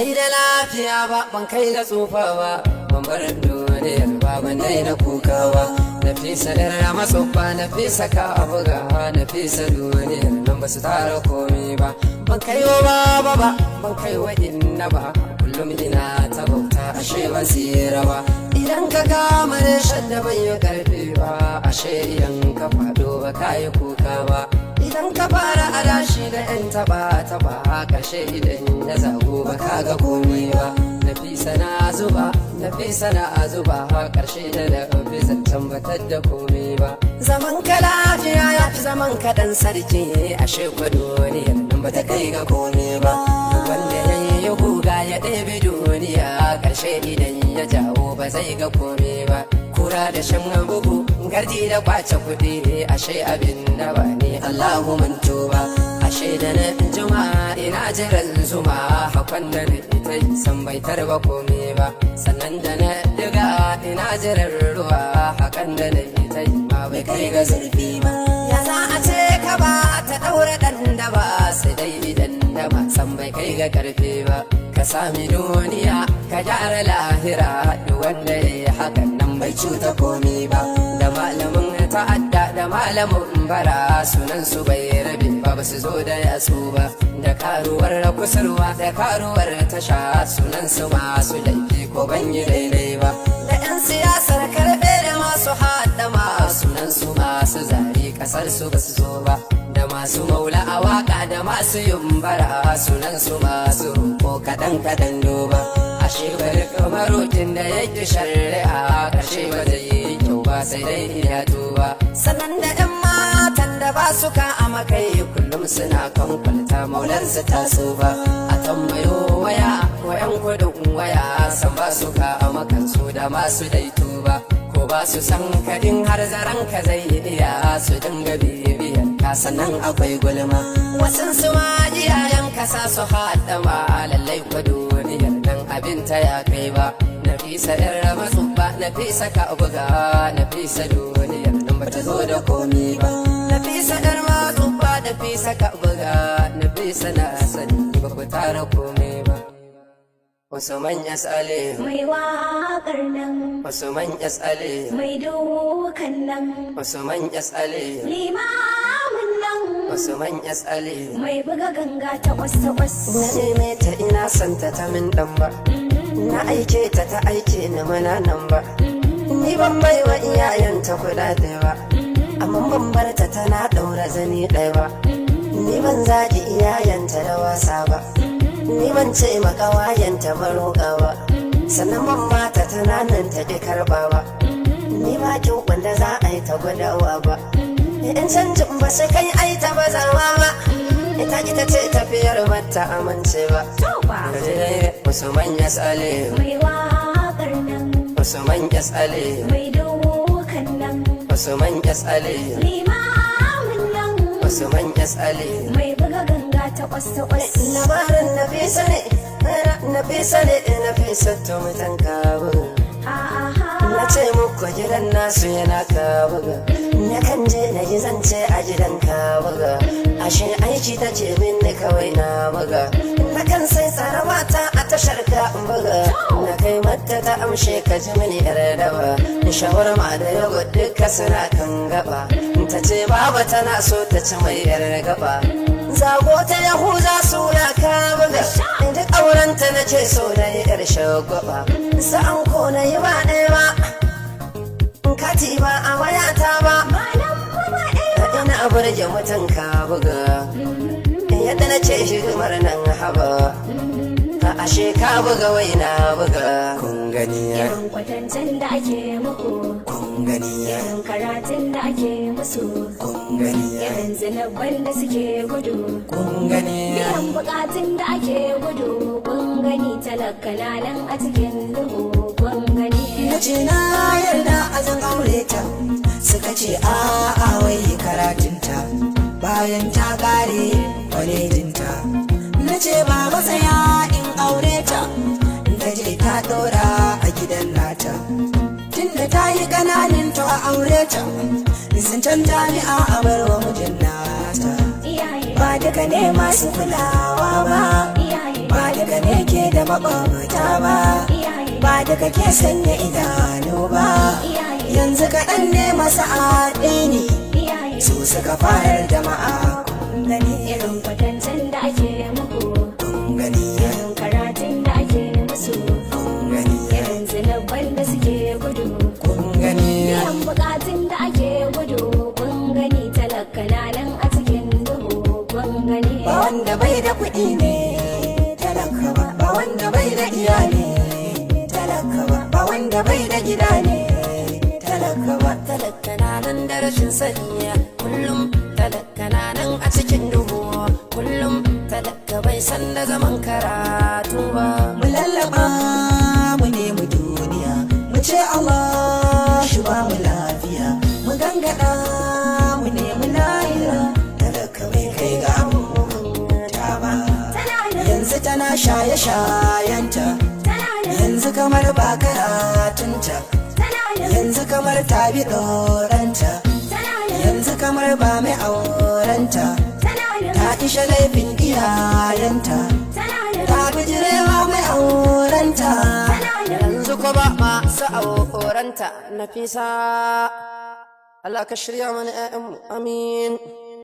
Ban sai da lafiya ba, ban kai ga tsufa ba, ban bar duniyar ba, ban daina kukawa. Nafisa yar matsubba, Nafisa ka buga, Nafisa duniyar nan ba su tara komai ba. Ban kai wa baba ba, ban kai wa inna ba, kullum ina ta bauta, ashe ban tsira ba. Idan ka kama reshen da bai yi karfi ba, ashe idan ka faɗo ba ka yi kuka ba. Idan ka fara adashi da yan taba taba, karshe idan ya zago ba ka ga komai ba. Nafisa na zuba, Nafisa na zuba, karshe da na fi zancen batar da komai ba. Zaman ka lafiya ya fi zaman ka dan sarki, ashe kwa duniyar nan ba ta kai ga komai ba. Duk wanda ya yi guga ya ɗebe duniya, karshe idan ya jawo ba zai ga komai ba. Kura da shan bugu, gardi da kwace kuɗi, ashe abin da ba ne Allahu manto ba. Ashe da na juma ina jiran zuma, hakon da na ita san bai tarba komai ba. Sannan da na diga ina jiran ruwa, hakan da na ita ma bai kai ga zurfi ba. Ya za a ce ka ba ta daura dan da ba, sai dai idan da ba san bai kai ga karfe ba. Ka sami duniya ka gyara lahira, duk wanda ya yi hakan nan bai cuta komi ba. Da malamin ta'adda da malamin bara, sunan su bai rabe ba, ba su zo da yatsu ba. Da karuwar kusurwa da karuwar tasha, sunan su masu laifi ko ban yi daidai ba. Da 'yan siyasar karɓe da masu haɗama, sunan su masu zari kasar su ba su zo ba. Da masu maula a waka da masu yumbara, sunan su masu roƙo kaɗan kaɗan duba. Ashe bari kamarokin da yake shari'a, ƙarshe ba zai yi kyau ba, sai dai ya tuba. Sannan da 'yan matan da ba su ka a makai, kullum suna kan kwalta maular su taso ba. A tambayo waya wayan kudin waya, san ba su ka a makansu da masu daito ba. Ko ba su san kadin har zaren ka zai iya su dinga bibiyar ka, sannan akwai gulma. Wasan su ma iyayen kasa su haɗa ma, lallai kwa duniyar nan abin ta ya kai ba. Nafisa yar matsubba, Nafisa ka buga, Nafisa duniyar nan ba ta zo da komi ba. Nafisa yar matsubba, Nafisa ka buga, Nafisa na sani ba ku tara komai ba. Usman S. Ali. Mai waƙar nan. Usman S. Ali. Mai dukan nan. Usman S. Ali. Limamin nan. Usman S. Ali. Mai buga ganga ta kwas-kwas. Na neme ta, ina santa, ta min dan ba. Na aike ta, ta aike ni, muna nan ba. Ni ban bai wa iyayenta kuɗaɗe ba, amma ban bar ta tana ɗaura zani ɗaya ba. Ni ban zagi iyayenta da wasa ba. Ni ban ce maka wayanta maroƙa ba. Sannan ban bata tana nan ta ƙi karɓa ba. Ni ba kyau wanda za a yi ta gwadawa ba. In canjin ba sai kai ai ta bazawa ba. Ita ita ce tafiyar bata amince ba. Toba. Usman S. Ali. Mai waƙar nan. Usman S. Ali. Mai dukan nan. Usman S. Ali. Limamin nan. Usman S. Ali. Mai buga ganga ta kwas-kwas. Labarin Nafisa ne, Nafisa ne, Nafisa to mutan Kabuga. Na ce muku gidan nasu yana Kabuga. Na kan je na yi zance a gidan Kabuga. Ashe aiki ta ce min ne kawai na buga. Na kan sai tsarabata a tashar ka buga. Na kai mata ta amshe, ka ji mini yar daba. Shawarma da yogurt duka suna kan gaba. Ta ce baba tana so ta ci mai yar gaba. Zago ta Yahuza suna Kabuga. Duk aurenta na ce so na yi yar shagwaba. Sa'an ko na yi ba ɗaya ba. Kati ba a wayata ba. Malam ba ɗaya. Ina burge mutum Kabuga. Yadda na ce hidimar nan haba. Ashe ka buga wai na buga. Kun gani ya. Irin kwatancen da ake muku. Kun gani ya. Irin karatun da ake musu. Kun gani ya. Irin zinabban da suke gudu. Kun gani ya. Biyan bukatun da ake gudu. Kun gani, talaka na nan a cikin duhu. Kun gani. Na ce na yarda a zan aure ta, suka ce a'a, wai karatunta bayan ta kare kwalejinta. Na ce ba matsaya, in aure ta, ta je ta dora a gidan nata. Tunda ta yi ƙananin, to a aure ta. Zancen jami'a a bar wa mijin nata. Iyaye. Ba duka ne masu kulawa ba. Iyaye. Ba daga ne ke da makwabta ba, Iyaye. ba daga ke sanya idanu ba. Iyaye. Yanzu kaɗan ne masu addini, Iyaye. su suka farar jama'a, kun gani. Irin kwatancen da ake muku, Kun gani. irin karatun da ake musu, Kun gani. irin zinabban da suke gudu, Kun gani. biyan bukatun da ake gudu, kun gani, talaka na nan a cikin duhu, kun gani. Ba wanda bai da kuɗi ne talaka ba, ba wanda bai da iyali talaka ba, ba wanda bai da gida ne talaka ba. Talaka na nan da rashin sani kullum, talaka na nan a cikin duhu kullum, talaka bai san da zaman karatu ba. Mu lallaba mu nemi duniya, mu ce Allah shi ba mu lafiya, mu gangada mu nemi lahira. Talaka bai kai ga abota ba. Tana nan. Yanzu tana shaye-shayenta. Tana nan. Yanzu kamar ba karatunta. Tana nan. Yanzu kamar ta bi ɗoranta. Tana nan. Yanzu kamar ba mai aurenta. Tana nan. Ta ishe laifin iyayenta. Tana nan. Ta bijirewa mai aurenta. Tana nan. Yanzu ko ba masu aurenta. Nafisa, Allah ka shirya mana 'ya'yanmu, amin.